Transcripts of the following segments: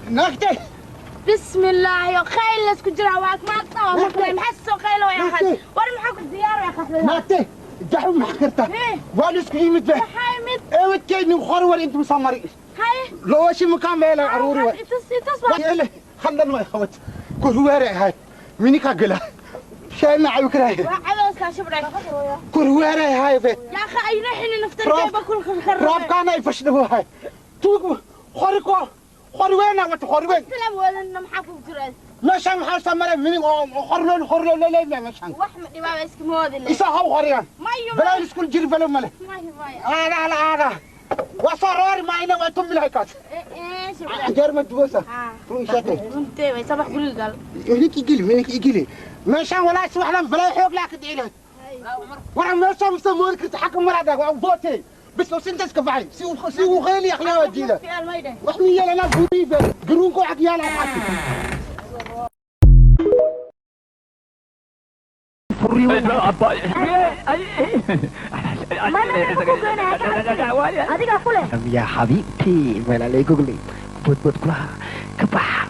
Naagtay. Bismillaahi, khayl la isku jiraa, waa maanta waa maqlay. Maxaa soo khaylo way ahayd? War maxaa ku diyaar way qaxwada? Naagtay, jaxu maxaa karta? Waa la isku yimid be. Maxaa yimid? Ewadkeydni qor war intuu soo mari. Haye. Looshi makaa meela aruuri war. Itus itus waa. Ele hadlan way qabad. Korweere ahayd. Minika gala. Shay ma cabi karaa. Waa cadowska shibray. Korweere ahayd be. Yaa akhi, ayna xini naftarkayba kul kharrabay. Roobkaana ay fashdabo ahayd. Tuug qori ko qori weyn wata qori weyn. Salaam wadanna maxaa ku jira? Meeshaan maxaa soo maray minig oo qorlool qorlool leeyahay meeshaan. Wax ma dhibaaba iska moodi le. Isa haw qoriyaan. Mayo. Balaa isku jir balo male. Mayo mayo. Aada ala aada. Waa soo roori maayna waa tumbi lahay kaas. Ee shibray. Anjeer ma duwasa. Run sheegay. Runtee way sabax guriga gal. Ninkii geli, ninkii geli. Meeshaan walaa si waxlan balaa xoog laa ka dhici lahayd. Waxa meeshaan mase moodi karta xagga marada waa bootay. Bas oo sintaas ka baxay. Si uu qeyli akhlaa waa diida. Wax mi yeelana buuri be. Garuunko xag yaala xaq. Adiga kule. يا حبيبتي ما لا يقولي بود بود كلها كبح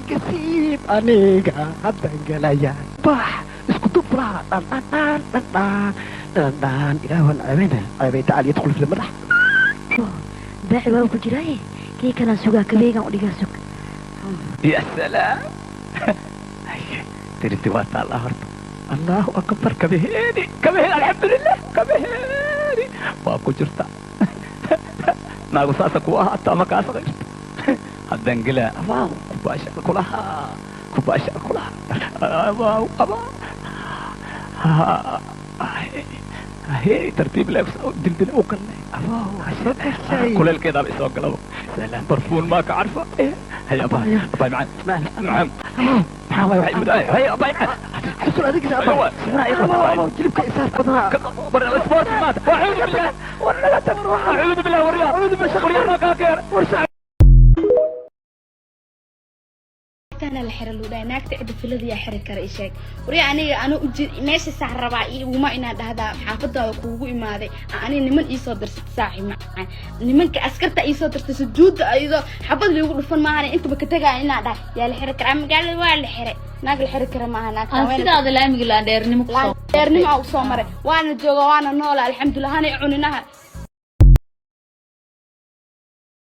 كسيب أنيقا هبدا قلايا بح اسكتوا بلا دان دان دان دان دان دان إلى هون عمينا عمي تعال يدخل في المرح. Baaci waa ku jiraaye, kii kalaan sugaa, kabeegan u dhigaa, sug. يا سلام، تريتي وات الله الله أكبر، كبهيني كبهيني، الحمد لله كبهيني waa ku jirta naagu saasa ku ahaato ama kaa saqayrto haddaan gelaa abaaw kubaasha kulaha kubaasha kulaha abaaw abaaw هي ترتيب لك دلدل وكلنا abaaw kuleelkeedaaba isoo galabo. سلام برفون ما كعرفة. هيا باي باي معا نعم maxaa waay waxay muddo هيا باي حصل adiga. أيوة. أبا jilibka isaas badnaa. سبورت مات، أعوذ بالله، أعوذ بالله، وريا أعوذ بالله، وريا ما كاكير. Naagtana la xira luu dhahay, naagta cidda filada yaa xiri kara? Ii sheeg wari aniga anu ujeed meesha saax rabaa iguma inaan dhahdaa xaafadaada kuugu imaaday. Aniga niman iisoo dirsatay, saaxi macaan, nimanka askarta iisoo dirtay, sujuudda ayadoo xabad liigu dhufan maahan intaba ka tagaaya inaan dhahay. Yaa la xiri karaa magaalada? Waa la xiray, naag la xiri kara maaha naagta. Aan sidaada laamiga laandheernimo ku soo dheernimo aa usoo maray, waana jooga, waana noola, alxamdulilah. Hana i cuninaha.